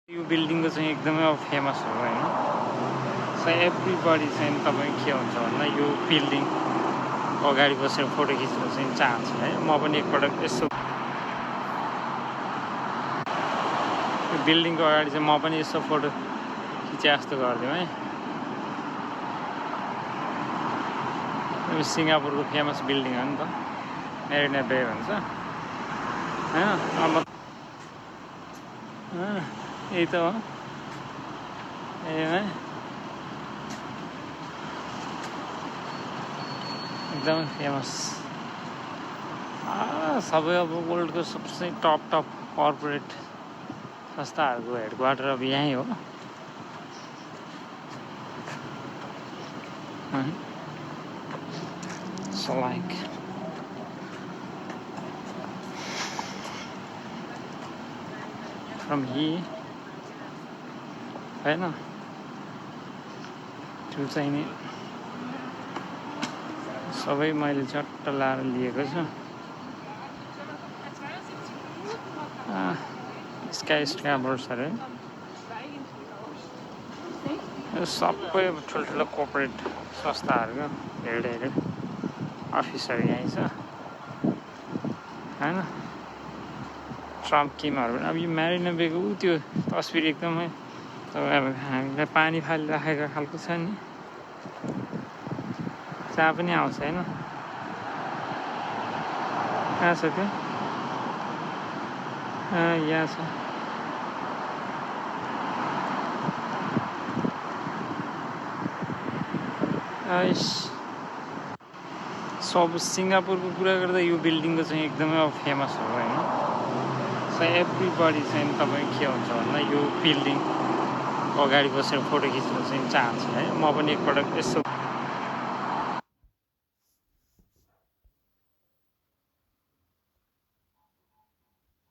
यो बिल्डिङको चाहिँ एकदमै अब फेमस हो होइन। सो एभ्रिबडी चाहिँ तपाईँ के हुन्छ भन्दा यो बिल्डिङ अगाडि बसेर फोटो खिच्न चाहिँ चाहन्छ है। म पनि एकपटक यसो यो बिल्डिङको अगाडि चाहिँ म पनि यसो फोटो खिचे जस्तो गरिदिउँ है। यो सिङ्गापुरको फेमस बिल्डिङ हो नि त, मेरिना बे भन्छ होइन। अब यही त हो, एकदमै फेमस। सबै अब वर्ल्डको सबसे टप कर्पोरेट संस्थाहरूको हेडक्वार्टर अब यहीँ हो। So like from here होइन त्यो चाहिँ नि सबै मैले चट्ट लाएर लिएको छु। स्काई स्क्रापर्सहरू यो सबै ठुल्ठुलो कर्पोरेट संस्थाहरूको हेड अफिसहरू यहीँ छ होइन। ट्रम्प किमहरू पनि अब यो मेरिना बेको त्यो तस्बिर एकदमै अब हामीलाई पानी फालिराखेको खालको छ नि, जहाँ पनि आउँछ होइन। कहाँ छ त्यो? यहाँ छ। सब सिङ्गापुरको कुरा गर्दा यो बिल्डिङको चाहिँ एकदमै अब फेमस हो होइन। सो एभ्रिबडी चाहिँ तपाईँ के हुन्छ भन्दा यो बिल्डिङ अगाडि बसेर फोटो खिच्न चाहिँ चाहन्छ है। म पनि एकपटक यसो